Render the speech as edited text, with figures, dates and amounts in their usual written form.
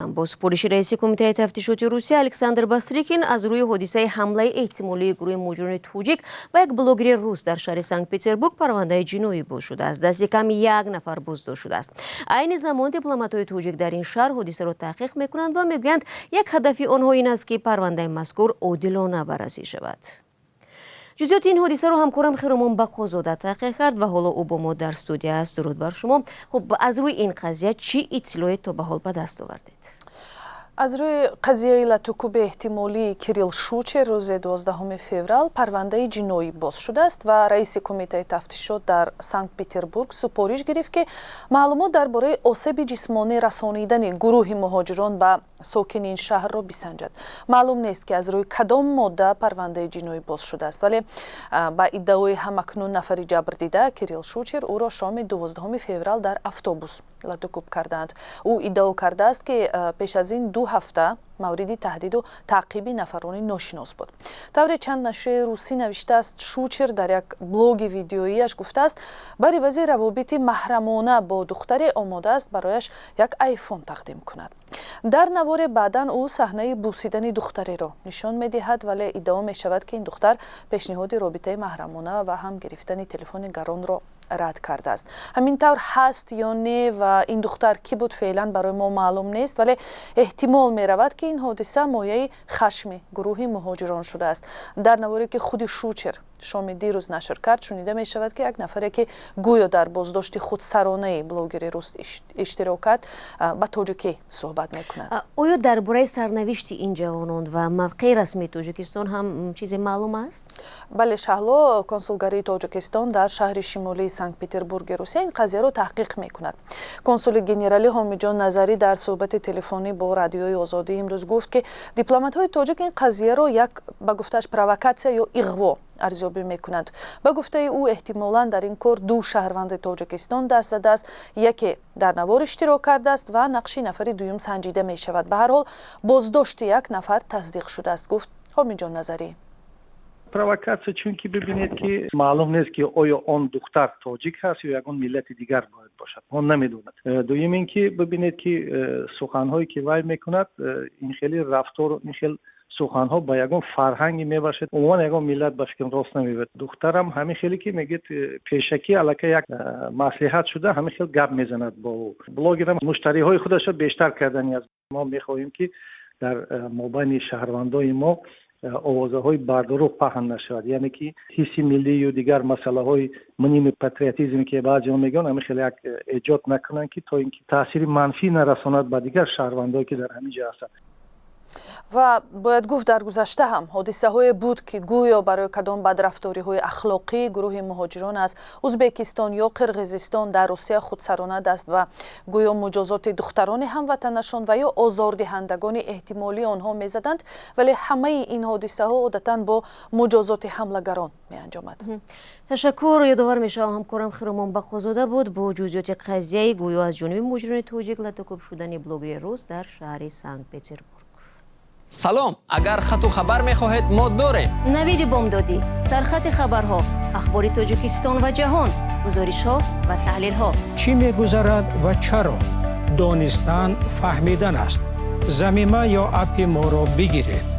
Бо супориши раиси Кумитаи тафтишоти Русия Александр Бастрикин аз рӯи ҳодисаи ҳамлаи эҳтимолии гурӯҳи муҳоҷирони тоҷик ба як блогери рус дар шаҳри Санкт Петербург парвандаи ҷиноӣ боз шудааст. Дасти кам як нафар боздошт шудааст. Айни замон дипломатҳои тоҷик дар ин шаҳр ҳодисаро таҳқиқ мекунанд ва мегӯянд, як ҳадафи онҳо ин аст, ки парвандаи мазкур одилона баррасӣ шавад. Ҷузъиёти ин ҳодисаро ҳамкорам Хиромон Бақозода таҳқиқ кард ва ҳоло ӯ бо мо дар студия аст. Дуруд бар шумо. Хуб, аз рӯи ин қазия чӣ иттилоe то ба ҳол ба даст овардед? Аз рӯи қазияи латукуби эҳтимолии Кирилл Шучер рӯзи 12 феврал парвандаи ҷиноӣ боз шудааст ва раиси Кумитаи тафтишот дар Санкт Петербург супориш гирифт, ки маълумот дар бораи осеби ҷисмонӣ расонидани гурӯҳи муҳоҷирон ба сокини ин шаҳрро бисанҷад. Маълум нест, ки аз рӯи кадом модда парвандаи ҷиноӣ боз шудааст, вале ба иддаои ҳамакнун нафари ҷабрдида Кирилл Шучер, ӯро шоми 12 феврал дар автобус латукуб кардаанд. Ӯ иддао кардааст, ки пеш аз ин 2 ҳафта мавриди таҳдиду таъқиби нафарони ношинос буд. Тавре чанд нашрияи русӣ навиштааст, Шучер дар як блоги видеоияш гуфтааст, бар ивази равобити маҳрамона бо духтаре омодааст барояш як айфон тақдим кунад. Дар наворе баъдан ӯ саҳнаи бусидани духтареро нишон медиҳад, вале иддао мешавад, ки ин духтар пешниҳоди робитаи маҳрамона ва ҳам гирифтани телефони гаронро рад кардааст. Ҳамин тавр ҳаст ё не ва ин духтар кӣ буд, феълан барои мо маълум нест, вале эҳтимол меравад, ки ин ҳодиса мояи хашми гурӯҳи муҳоҷирон шудааст. Дар наворе, ки худи Шучер шоми дирӯз нашр кард, шунида мешавад, ки як нафаре, ки гӯё дар боздошти худсаронаи блогери рус иштирок кард, ба тоҷикӣ суҳбат мекунад. Оё дар бораи сарнавишти ин ҷавонон ва мавқеи расмии Тоҷикистон ҳам чизе маълум аст? Бале, Шаҳло, консулгарии Тоҷикистон дар шаҳри шимолии Санкт Петербурги Русия ин қазияро таҳқиқ мекунад. Консули генералӣ Ҳомиҷон Назарӣ дар суҳбати телефонӣ бо Радиои Озодӣ имрӯз гуфт, ки дипломатҳои тоҷик ин қазияро як, ба гуфтааш, провокатсия ё иғво арзёбӣ мекунанд. Ба гуфтаи ӯ, эҳтимолан дар ин кор ду шаҳрванди Тоҷикистон даст задааст: яке дар навор иштирок кардааст ва нақши нафари дуюм санҷида мешавад. Ба ҳар ҳол, боздошти як нафар тасдиқ шудааст, гуфт Ҳомиҷон Назарӣ. Провокатсия, чунки бибинед, ки маълум нест, ки оё он духтар тоҷик ҳаст ё ягон миллати дигар бояд бошад, он намедонад. Дуюм ин ки бибинед, ки суханҳое ки вай мекунад, ин хели рафтору ин хел суханҳо ба ягон фарҳанги мебошад, умуман ягон миллат ба фикрам рост намеояд. Духтарам ҳамин хеле ки мегӯяд, пешакӣ аллакай як маслиҳат шуда, ҳамин хел гап мезанад бо ӯ. Блогерам муштариҳои худашро бештар кардани аст. Мо мехоҳем, ки дар мобайни шаҳрвандои мо овозаҳои бардурӯғ паҳн нашавад, яъне ки ҳисси миллию дигар масъалаҳои мнимый патриотизм, ки баъзеҳо мегӯянд, ҳамин хеле як эҷод накунанд, ки то ин ки таъсири манфӣ нарасонад ба дигар шаҳрвандое, ки дар ҳамин ҷо ҳастанд. Ва бояд гуфт, дар гузашта ҳам ҳодисаҳое буд, ки гӯё барои кадом бадрафториҳои ахлоқӣ гурӯҳи муҳоҷирон аз Узбекистон ё Қирғизистон дар Русия худсарона даст ба гӯё муҷозоти духтарони ҳамватанашон ва ё озордиҳандагони эҳтимолии онҳо мезаданд, вале ҳамаи ин ҳодисаҳо одатан бо муҷозоти ҳамлагарон меанҷомад. Ташаккур. Ёдовар мешавам, ҳамкорам Хиромон Бақозода буд бо ҷузъиёти қазияи гӯё аз ҷониби муҳоҷирони тоҷик латукӯб шудани блогери рус дар шаҳри Санкт Петербург. Салом, агар хату хабар мехоҳед, мо дорем. Навиди бомдодӣ, сархати хабарҳо, ахбори Тоҷикистон ва ҷаҳон, гузоришҳо ва таҳлилҳо. Чӣ мегузарад ва чаро? Донистан фаҳмидан аст. Замима ё аппи моро бигиред.